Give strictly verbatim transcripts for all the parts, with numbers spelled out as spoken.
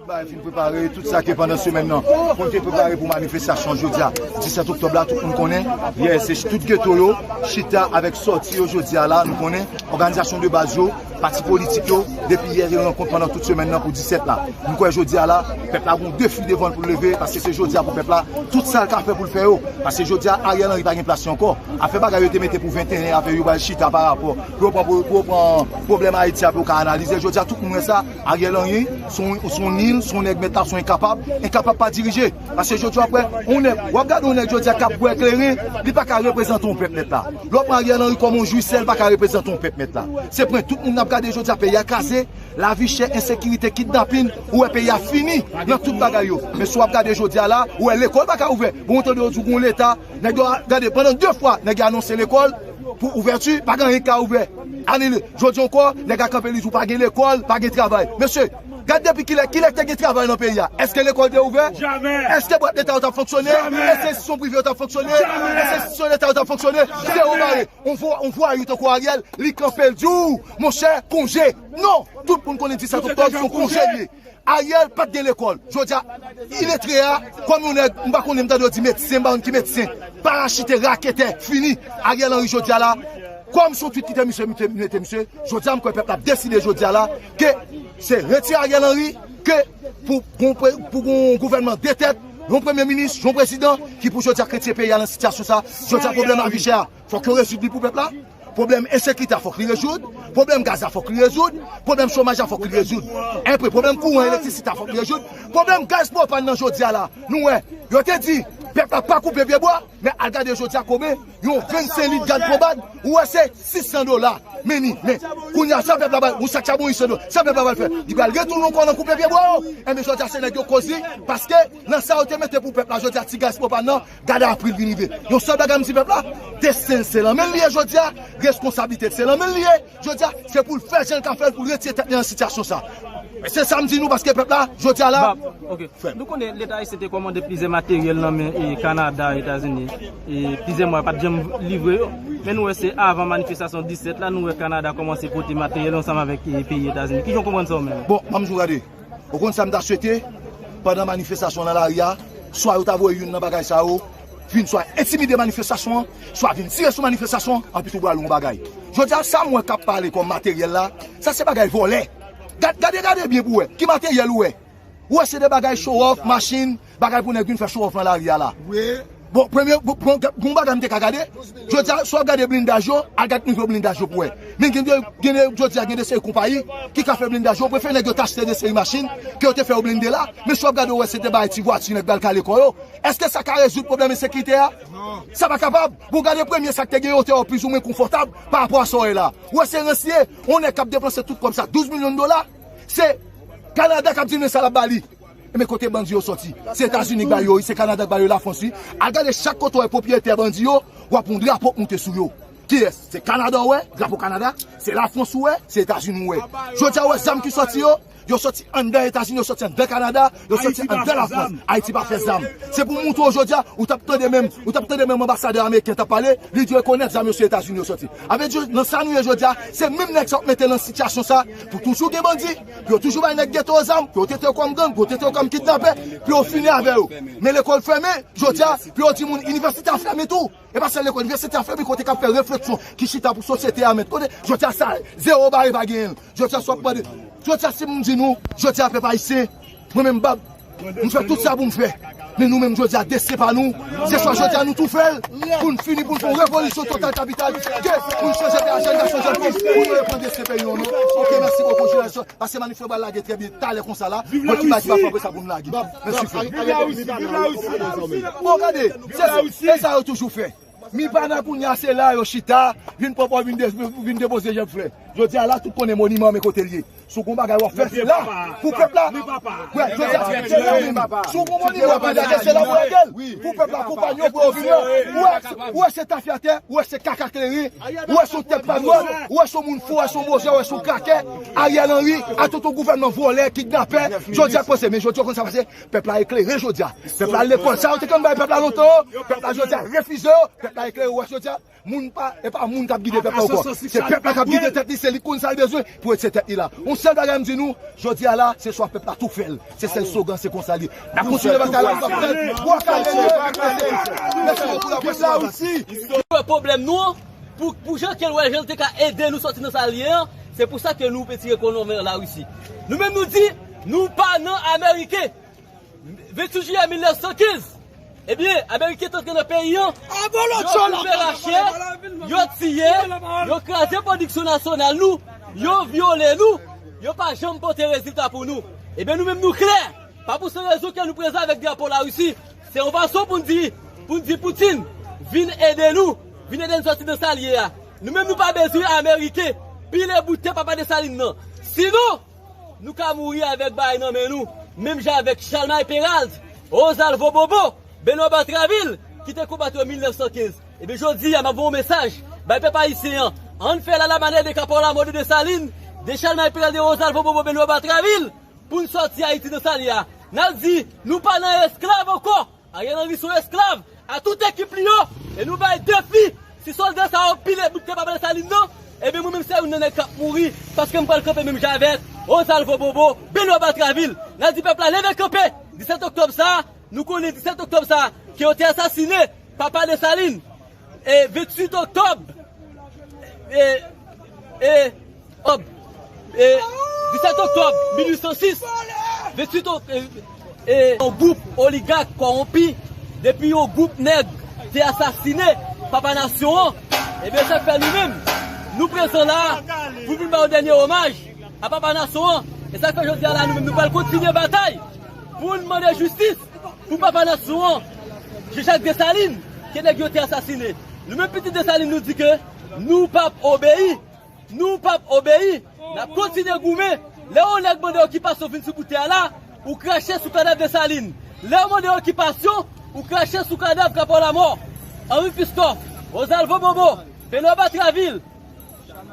Bay fin prepare tout sa ke pandan semèn nan pou n te prepare pou manifestasyon jodi a, disèt oktòb la, tout moun konnen. Yè, se tout geto yo chita avèk sòti yo jodi a la, nou konnen òganizasyon de baz yo, pati politik yo, depi yè yo rankont pandan tout semèn nan pou disèt la. Nou kwè jodi a la, pèp la gon defi devan l pou l leve, paske se jodi a pou pèp la, tout sa l ka fè pou l fè yo. Paske jodi a, Ariel Henry pa gen plas li ankò. Afè bagay yo te mete pou venteyen, afè yo pral chita pa rapò, pou yo pran, pou yo pran pwoblèm Ayiti a pou yo ka analize. Jodi a, tout moun wè sa, Ariel Henry, se yon, se yon nil, se yon nèg mèt la, se yon enkapab, enkapab pa dirije. Paske jodi a, w ap wè, yon nèg, w ap gade yon nèg jodi a k ap bwè kleren, li pa ka reprezante yon pèp mèt la. Lè w pran Ariel Henry kòm yon jwisè, li pa ka reprezante yon pèp mèt la. Se pwen tout moun ap gade jodi a, peyi a kraze, lavi chè, ensekirite, kidnapin, ou wè peyi a fini nan tout bagay yo. Men si w ap gade jodi a la, ou wè lekòl pa ka ouvè. Bon, ou tande yo di w gon leta, nèg yo gade pandan de fwa, nèg yo anonse lekòl pou ouvèti, pa gen anyen ki ka ouvè. Anile. Jodi ankò, nèg a kanpe li di w pa gen lekòl, pa gen travay. Mesye, gad depi kilè, kilè te gen travay nan peyi a? Èske lekòl te ouvè? Jamè. Èske bwat leta yo t ap fonksyone? Jamè. Èske enstitisyon prive yo t ap fonksyone? Jamè. Èske enstitisyon leta yo t ap fonksyone? Zewo bare. On vo-, on vwayou tankou Ariel, li kanpe l di w, monchè, konje. Non, tout moun konnen disèt oktòb se yon konje li ye. Ariel pa t gen lekòl. Jodi a, iletre a, kòm yon nèg, m pa konnen, m tande yo di medsen, m pa konn ki medsen, parachite, raketè, fini. Ariel Henry jodi a la, kòm se yon twit ki te misye, mete, mete misye, jodi a m kwè pèp la ap deside jodi a la, ke se retire Ariel Henry, ke pou, pou, pou gon gouvènman de tèt, yon premye minis, yon prezidan, ki pou jodi a retire peyi a nan sitiyasyon sa, jodi a pwoblèm lavi chè a, fòk yo rezoud li pou pèp la. Pwoblèm ensekirite a fòk li rezoud. Pwoblèm gaz la fòk li rezoud. Pwoblèm chomaj la fòk li rezoud. Enpe, pwoblèm kouran elektrisite a fòk li rezoud. Pwoblèm gaz pwopàn nan jodi a la. Nou wè, yo te di, pèp la pa koupe pye bwa, men al gade jodi a konbyen, yon vennsenk lit gaz pwopàn, ou wè se sis san dola. Men ni, men, kounye a sa pèp la pral, yon sak chabon uit san dola. Sa pèp la pral fè? Li pral retounen ankò nan koupe pye bwa yo. Enben jodi a se nèg yo koz li, paske nan sa yo te mete pou pèp la jodi a ti gaz pwopàn nan, gade a pri l vin rive. Yon sèl bagay m di pèp la, desten l se nan men l li ye jodi a, reskonsablite l se nan men l li ye jodi a, se pou l fè jan l ka fè l pou l retire tèt li nan sitiyasyon sa. Se sa m di nou paske pèp la, jodi a la, Bab, ok. Nou konnen Leta ayisyen te kòmande plizyè materyèl nan men e Kanada, Etazini, e plizyè mwa pa t janm livre yo. Men nou wè se avan manifestasyon disèt la, nou wè Kanada kòmanse pote materyèl ansanm avèk e peyi Etazini. Kijan w konprann sa ou menm? Bon, ban m di w gade. Ou konn sa m ta swete? Pandan manifestasyon nan lari a, swa yo ta voye youn nan bagay sa yo vin swa entimide manifestasyon an, swa vin tire sou manifestasyon an, anpi tou pral yon bagay. Jodi a, sa m wè k ap pale kòm materyèl la, sa se bagay vòlè. Gad, gade, gade byen pou wè. Ki materyèl ou wè? Ou wè se de bagay show off, machin, bagay pou nèg vin fè show off nan lari a la. Bon, premye, bon, bon, bon bagay m te ka gade. Jodi a, si w ap gade blindaj yo, al gade nivo blindaj yo pou wè. Men gen de, gen de, jodi a, gen de seri konpayi ki ka fè blindaj yo. Ou prefere nèg yo t achte de seri machin ke yo te fè yo blende la. Men si w ap gade, ou wè se te bagay ti vwati nèg pral kale kò yo. Èske sa ka rezoud pwoblèm ensekirite a? Sa pa kapab. Bon, gade premye sa k te gen yo te wè plizoumwen konfòtab pa rapò a sa w wè la. Ou wè se rans li ye. Yon nèg k ap depanse tout kòb sa, douz milyon dola. Se Kanada k ap di l men sa l ap ba li. Men kote bandi yo sòti? Se Etazini k ba yo, wi, se Kanada k ba yo, Lafrans, wi. Al gade chak kote w wè pwopwiyetè bandi yo, w ap wè yon drapo k moute sou yo. Kiyès? Se Kanada w wè, drapo Kanada, se Lafrans w wè, se Etazini w wè. Jodi a w wè zam ki sòti yo, yo sòti anndan Etazini, yo sòti anndan Kanada, yo sòti anndan Lafrans. Ayiti pa fè zam. Se pou montre w jodi a, ou t ap tande menm, ou t ap tande menm anbasadè ameriken t ap pale, li di rekonèt zam yo se Etazini yo sòti. Avè di, nan sa nou ye jodi a, se menm nèg sa w ap mete nan sitiyasyon sa, pou toujou gen bandi, pou yo toujou bay nèg geto yo zam, pou yo trete yo kòm gang, pou yo trete yo kòm kidnapè, pou yo fini avè yo. Men lekòl fèmen, jodi a, pou yo di moun inivèsite a fèmen tou. E pa sèl lekòl, inivèsite a fèmen kote k ap fè refleksyon, ki chita pou sosyete a mèt. Kote, jodi a sa, zewo bare pa genyen. Jodi a sa w ap mande. Jodi a si m di nou, jodi a pèp ayisyen, mwen menm Bab, m fè tout sa pou m fè. Men nou menm jodi a, desten pa nou. Se swa jodi a nou tou fè l, pou n fini, pou n fè yon revolisyon total kapital, ke pou n chanje de jèn gason, jèn fi, pou nou reprann desten peyi nou. Ok, mèsi bokou, jenerasyon. Paske manif yo pral lage trè byen talè konsa la. Bon, ki bagay ki pa frape sa pou n lage. Mèsi frè. Bon, gade, se, se sa yo toujou fè. Mipana kounye a se la yo chita, vin pran pò, vin de-, vin depoze jèn flè. Jodi a la, tout konnen moniman men kote l ye. Si w gon bagay w ap fè, se la. Pou pèp la. Wè, jodi a, se la menm. Si w gon moniman w ap lage, se la pou lage l. Pou pèp la akonpanye w, pou yo vini. Ou wè, ou wè se tafyatè, ou wè se kaka kleren, ou wè se yon tèt pa dwòl, ou wè se yon moun fou, ou wè se yon bozè, ou wè se yon krakè. Ariel Henry, a tout yon gouvènman vòlè, kidnapè. Jodi a, k panse, men jodi a, w konn sa pase. Pèp la eklere jodi a. Pèp la lekòl. Sa yo te konn bay pèp la lontan yo, pèp la jodi a refize yo. Pèp la eklere, ou wè jodi a. Moun pa, e pa moun k ap gide pèp la ankò. Se pèp la k ap gide tèt li, Se li k konn sa l bezwen pou retire tèt li la. Yon sèl bagay m di nou, jodi a la, se swa pèp la tou fè l. Se sèl slogan, se konsa l ye. N ap kontinye batay la, n ap fè l. Bwa kale, mèsi bokou la près la osi. Pwoblèm nou an, pou, pou jan ke l wè, jan l te ka ede nou sòti nan sa l ye an, se pou sa ke nou retire kò nou anvè Larisi. Nou menm nou di, nou pa nan Ameriken. Venntuit jiyè mil nèf san kenz, ebyen, Ameriken te antre nan peyi an, yo koupe rache, yo tiye, yo kraze pwodiksyon nasyonal nou, yo vyole nou, yo pa janm pote rezilta pou nou. Ebyen, nou menm nou klè, pa pou san rezon ke nou prezan avèk drapo Larisi. Se yon fason pou n di, pou n di Poutin, vin ede nou, vin ede n sòti nan sa l ye a. Nou menm nou pa bezwen Ameriken pile bout tè papa Desalin nan. Sinon, nou ka mouri avèk bagay nan men nou, menm jan avèk Chalmay Peralt, Rosalvo Bobo, Benoît Batraville, ki te konbat yo mil nèf san kenz. Ebyen, jodi a, m ap voye yon mesaj bay pèp ayisyen an. Ann fè la la manè de Kapaw Lamò de Desalin, de Chalmay Peralt, de Rosalvo Bobo, Benoît Batraville, pou n sòti Ayiti nan sa l ye a. N ap di, nou pa nan esklav ankò. Ariel Henry se yon esklav a tout ekip li yo, e nou bay defi, si sòlda sa yo pile bout tè papa Desalin nan, ebyen mwen menm se youn nan nèg k ap mouri, paske m pral kanpe menm jan avèk Rosalvo Bobo, Benoît Batraville. N a di pèp la leve kanpe, disèt oktòb sa, nou konnen disèt oktòb sa, ke yo te asasine papa Desalin, e venntuit oktòb, e, e, ob, e, disèt oktòb mil uit san sis, venntuit ok-, e, e, yon gwoup oligak kòwonpi, depi yon gwoup nèg te asasine papa nasyon an, ebyen, sa k fè nou menm, nou prezan la a pou vin ba yon dènye omaj a papa nasyon an. E sa k fè jodi a la, nou menm, nou pral kontinye batay pou n mande jistis pou papa nasyon an, Jean Jacques Dessalines, ke nèg yo te asasine. Nou menm pitit Desalin, nou di ke nou p ap obeyi. Nou p ap obeyi. N ap kontinye goumen. Lè yon nèg mande okipasyon vin sou bout tè a la, ou krache sou kadav Desalin. Lè yo mande okipasyon, ou krache sou kadav Kapaw Lamò. Henri Christophe, Rosalvo Bobo, Benoît Batraville,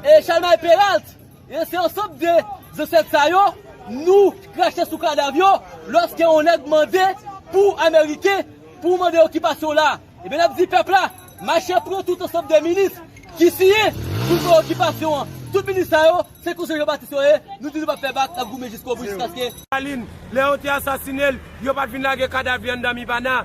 e Chalmay Peralt, e se ansanm de zansèt sa yo, nou krache sou kadav yo, lòske yon nèg mande pou Ameriken, pou mande okipasyon la. Ebyen, n ap di pèp la, mache pran tout ansanm de minis ki siyen pou fè okipasyon an. Tout minis sa yo, se konseye Jean Baptiste yo ye, nou di nou p ap fè bak, n ap goumen jiskobou, jiskaske Desalin, lè yo te asasine l, yo pa t vin lage kadav li anndan Mibana.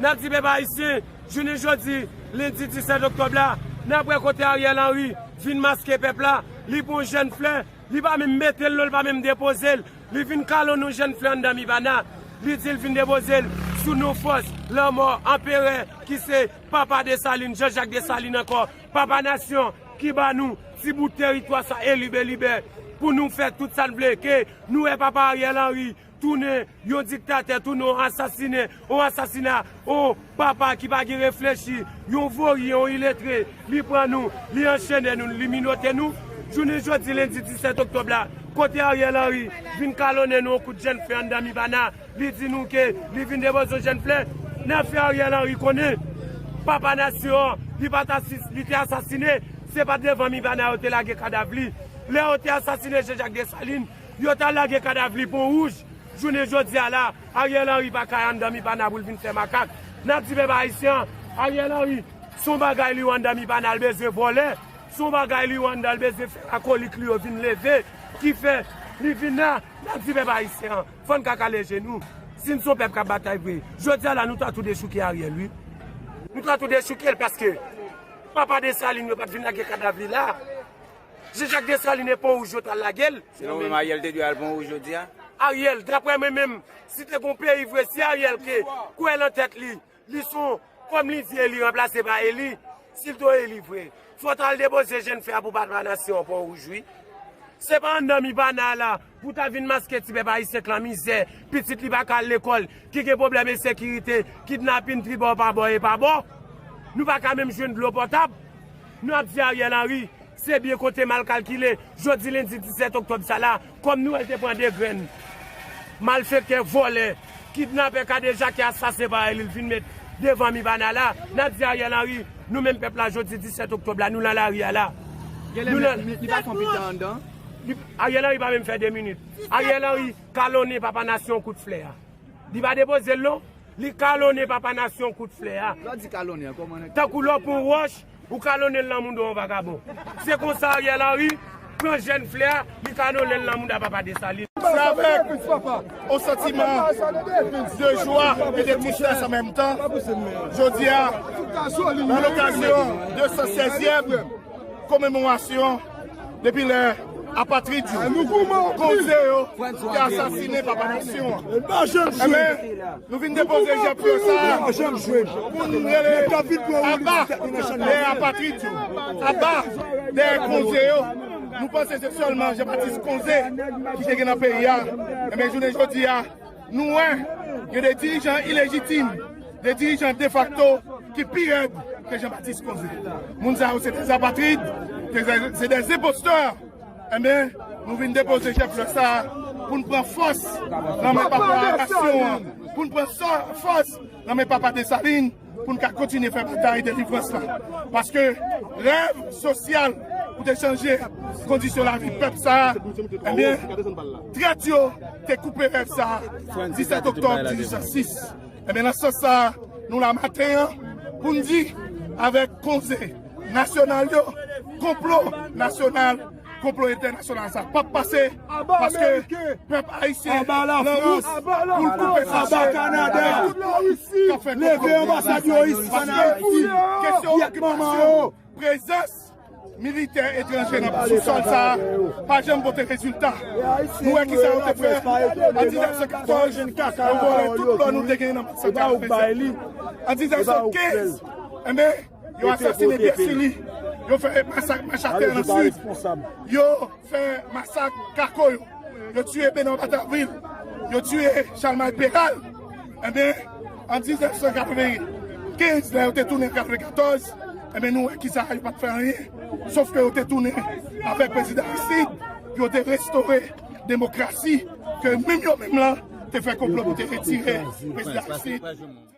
N ap di pèp ayisyen, jounen jodi, lendi disèt oktòb la, n ap wè kote Ariel Henry vin maske pèp la, li pran yon jèn flè, li pa menm mete l non, li pa menm depoze l, li vin kalonnen yon jèn flè anndan Mibana, li di l vin depoze l sou non fòs lanmò anperè ki se papa Desalin, Jean Jacques Dessalines ankò, papa nasyon ki ba nou ti bout teritwa sa elibelibè pou nou fè tout sa n vle, ke nou wè papa Ariel Henry tounen yon diktatè, tounen yon asasinen, yon asasina, yon papa ki pa gen reflechi, yon vòryen, yon iletre, li pran nou, li anchennen nou, li minote nou. Jounen jodi lendi disèt oktòb la, kote Ariel Henry vin kalonnen nou yon kout jèn flè anndan Mibana, li di nou ke li vin depoze yon jèn flè, n ap fè Ariel Henry konnen papa nasyon an, li pa t asis-, li te asasinen, se pa t devan Mibana yo te lage kadav li. Lè yo te asasinen Jean Jacques Dessalines, yo t al lage kadav li Pon Wouj. Jounen jodi a la, Ariel Henry pa ka anndan Mibana pou l vin fè makak. N ap di pèp ayisyen an, Ariel Henry, se yon bagay li wè anndan Mibana l bezwen vòlè, se yon bagay li wè anndan l bezwen fè akolit li yo vin leve, ki fè li vin la. N ap di pèp ayisyen an, fò n ka kale je nou. Si n se yon pèp k ap batay vre, jodi a la nou ta tou dechouke Ariel, wi. Nou ta tou dechouke l paske papa Desalin yo pa t vin lage kadav li la. Jean Jacques Dessalines e Pon Wouj yo t al lage l. Selon ou menm, Ariel te dwe al Pon Wouj jodi a? Ariel, daprè mwen menm, si te gon peyi vre, si Ariel te kwè nan tèt li, li se yon, kòm li di, eli ranplase pa eli, si l te eli vre, fò w t al depoze jèn flè a pou papa nasyon an Pon Wouj, wi. Se pa anndan Mibana la pou w ta vin maske ti pèp ayisyen k lan mizè, pitit li pa ka al lekòl, ki gen pwoblèm ensekirite, kidnapin tribò pa bò e pa bò. Nou pa ka menm jwenn dlo pòtab. Nou ap di Ariel Henry, se byen konte mal kalkile, jodi lendi disèt oktòb sa la, kòm nou wè l te pran de grenn malfektè, vòlè, kidnapè, kadejake, asasen parèy li, l vin met devan Mibana la. N ap di Ariel Henry, nou menm pèp la, jodi disèt oktòb la, nou nan lari a la. Genlè li pa fè yon pita anndan. Ariel Henry pa menm fè de minit. Ariel Henry kalonnen papa nasyon kout flè a. Li pa depoze l non. Li kalonnen papa nasyon kout flè a. Lè w di kalonnen an, kòman nèg? Tankou lè w pran yon wòch, ou kalonnen l nan mouda yon vagabon. Se konsa Ariel Henry, Pran jèn flè a, li ka nonmen l nan mouda papa Desalin. C'est avec un sentiment de joie et de tristesse en même temps. Jodi a, nan lokazyon de san sèzyèm komemorasyon depi lè apatrid yo, konze yo, te asasinen papa nasyon an. Enben, nou vin depoze jèp flè sa a pou n rele aba dèyè apatrid yo, aba dèyè konze yo. Nou panse se sèlman Jean Baptiste Konze ki te gen nan peyi a. Enben, jounen jodi a, nou wè gen de dirijan ilejitim, de dirijan defakto ki pi rèd ke Jean Baptiste Konze. Moun sa yo se de apatrid, se de, se de enpostè. Enben, nou vin depoze jèp flè sa a pou n pran fòs nan men papa nasyon an, pou n pran sò-, fòs nan men papa Desalin, pou n ka kontinye fè batay delivrans la. Paske rèv sosyal pou te chanje kondisyon lavi pèp sa a, enben, trèt yo te koupe rèv sa a disèt oktòb dizuit san sis. Enben, nan sans sa a, nou la maten an pou n di avèk konze nasyonal yo, konplo nasyonal, konplo entènasyonal sa p ap pase, paske pèp ayisyen nan wout pou l koupe fache avèk tout lòt k ap fè konplo. Paske kesyon okipasyon, prezans militè etranje nan sou sòl sa a pa janm pote rezilta. Nou wè kisa yo te fè an diznèf san katòz, yo vòlè tout lò nou te genyen nan Bank Santral Fransè. An diznèf san kenz, enben, yo asasinen Pierre Cilly, yo fè masak Mach Atè nan Sid, yo fè masak Kako yo, yo tiye Benoît Batraville, yo tiye Chalmay Péral. Enben, an diznèf san katrevenkenz, lè yo te tounen an katrevenkatòz, enben, nou wè kisa yo pa t fè anyen. Sòf ke yo te tounen avèk prezidan Aristide, yo te restore demokrasi ke menm yo menm lan te fè konplo pou te retire prezidan Aristide.